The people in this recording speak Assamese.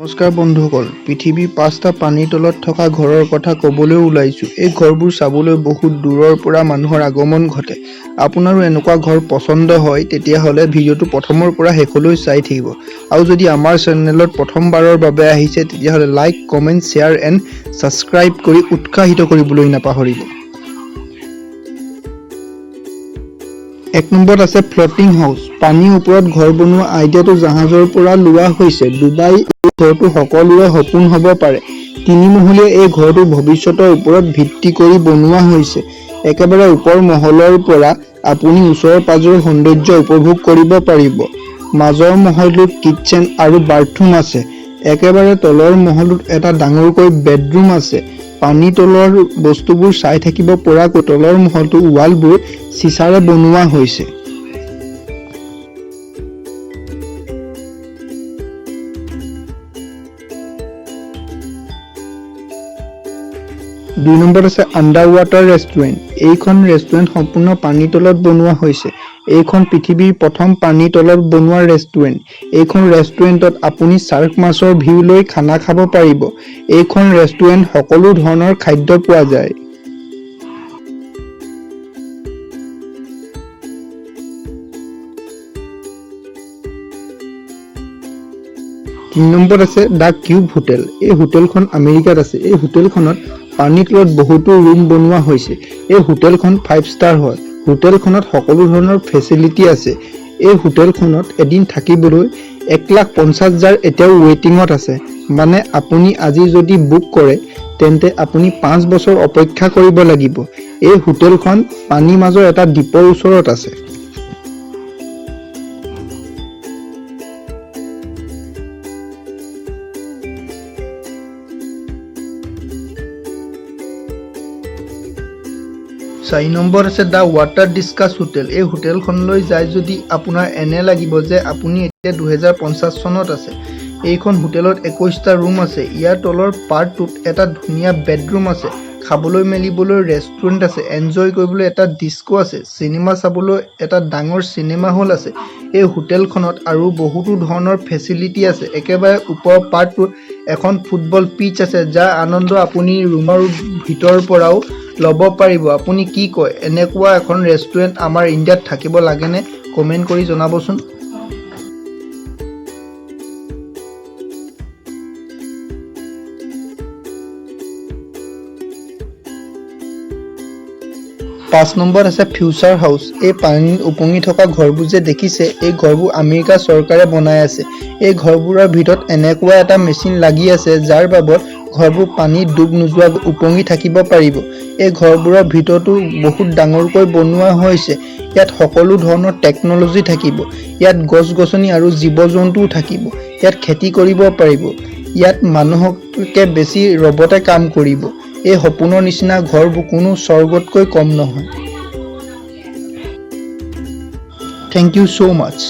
নমস্কাৰ বন্ধুসকল, পৃথিৱীৰ পাঁচটা পানীৰ তলত থকা ঘৰৰ কথা ক'বলৈ ওলাইছোঁ। এই ঘৰবোৰ চাবলৈ বহুত দূৰৰ পৰা মানুহৰ আগমন ঘটে। আপোনাৰো এনেকুৱা ঘৰ পচন্দ হয়, তেতিয়াহ'লে ভিডিঅ'টো প্ৰথমৰ পৰা শেষলৈ চাই থাকিব। আৰু যদি আমাৰ চেনেলত প্ৰথমবাৰৰ বাবে আহিছে, তেতিয়াহ'লে like, comment, share and subscribe কৰি উৎসাহিত কৰিবলৈ নাপাহৰিব। এক নম্বৰত আছে ফ্লটিং হাউচ। পানীৰ ওপৰত ঘৰ বনোৱা আইডিয়াটো জাহাজৰ পৰা লোৱা হৈছে। ডুবাই এই ঘৰটো সকলোৰে সপোন হ'ব পাৰে। তিনিমহলীয়া এই ঘৰটো ভৱিষ্যতৰ ওপৰত ভিত্তি কৰি বনোৱা হৈছে। একেবাৰে ওপৰ মহলৰ পৰা আপুনি ওচৰ পাজৰৰ সৌন্দৰ্য উপভোগ কৰিব পাৰিব। মাজৰ মহলটোত কিটচেন আৰু বাথৰুম আছে। একেবাৰে তলৰ মহলটোত এটা ডাঙৰকৈ বেডৰুম আছে। পানীৰ তলৰ বস্তুবোৰ চাই থাকিব পৰাকৈ তলৰ মহলটোৰ ৱালবোৰ চিচাৰে বনোৱা হৈছে। দুই নম্বৰত আছে আণ্ডাৰ ৱাটাৰ ৰেষ্টুৰেণ্ট। এইখন ৰেষ্টুৰেণ্ট সম্পূৰ্ণ পানীৰ তলত বনোৱা হৈছে। এইখন পৃথিৱীৰ প্ৰথম পানীৰ তলত বনোৱা ৰেষ্টুৰেণ্ট। এইখন ৰেষ্টুৰেণ্টত আপুনি চাৰ্ক মাছৰ ভিউ লৈ খানা খাব পাৰিব। এইখন ৰেষ্টুৰেণ্ট সকলো ধৰণৰ খাদ্য পোৱা যায়। তিনি নম্বৰত আছে the cube hotel. এই হোটেলখন আমেৰিকাত আছে। এই হোটেলখনত পানীৰ তলত বহুতো ৰুম বনোৱা হৈছে। এই হোটেলখন ফাইভ ষ্টাৰ হয়। হোটেলখনত সকলো ধৰণৰ ফেচিলিটি আছে। এই হোটেলখনত এদিন থাকিবলৈ 1,50,000 এতিয়াও ৱেইটিঙত আছে। মানে আপুনি আজি যদি বুক কৰে, তেন্তে আপুনি 5 বছৰ অপেক্ষা কৰিব লাগিব। এই হোটেলখন পানীৰ মাজৰ এটা দ্বীপৰ ওচৰত আছে। চাৰি নম্বৰ আছে the water discuss hotel. এই হোটেলখনলৈ যায় যদি আপোনাৰ এনে লাগিব যে আপুনি এতিয়া 2050 চনত আছে। এইখন হোটেলত 21টা ৰুম আছে। ইয়াৰ তলৰ পাৰ্টটোত এটা ধুনীয়া বেডৰুম আছে। খাবলৈ মেলিবলৈ ৰেষ্টুৰেণ্ট আছে। এনজয় কৰিবলৈ এটা ডিস্কো আছে। চিনেমা চাবলৈ এটা ডাঙৰ চিনেমা হল আছে। এই হোটেলখনত আৰু বহুতো ধৰণৰ ফেচিলিটি আছে। একেবাৰে ওপৰৰ পাৰ্টটোত এখন ফুটবল পিচ আছে, যাৰ আনন্দ আপুনি ৰুমৰ ভিতৰৰ পৰাও ল'ব পাৰিব। আপুনি কি কয়, এনেকুৱা এখন ৰেষ্টুৰেণ্ট আমাৰ ইণ্ডিয়াত থাকিব লাগেনে? কমেণ্ট কৰি জনাবচোন। পাঁচ নম্বৰত আছে ফিউচাৰ হাউচ। এই পানীত উপঙি থকা ঘৰবোৰ যে দেখিছে, এই ঘৰবোৰ আমেৰিকা চৰকাৰে বনাই আছে। এই ঘৰবোৰৰ ভিতৰত এনেকুৱা এটা মেচিন লাগি আছে, যাৰ বাবদ ঘৰবোৰ পানীত ডুব নোযোৱা উপঙি থাকিব পাৰিব। এই ঘৰবোৰৰ ভিতৰতো বহুত ডাঙৰকৈ বনোৱা হৈছে। ইয়াত সকলো ধৰণৰ টেকনলজি থাকিব। ইয়াত গছ গছনি আৰু জীৱ জন্তুও থাকিব। ইয়াত খেতি কৰিব পাৰিব। ইয়াত মানুহতকৈ বেছি ৰবটে কাম কৰিব। এই সপোনৰ নিচিনা ঘৰবোৰ কোনো স্বৰ্গতকৈ কম নহয়। Thank you so much.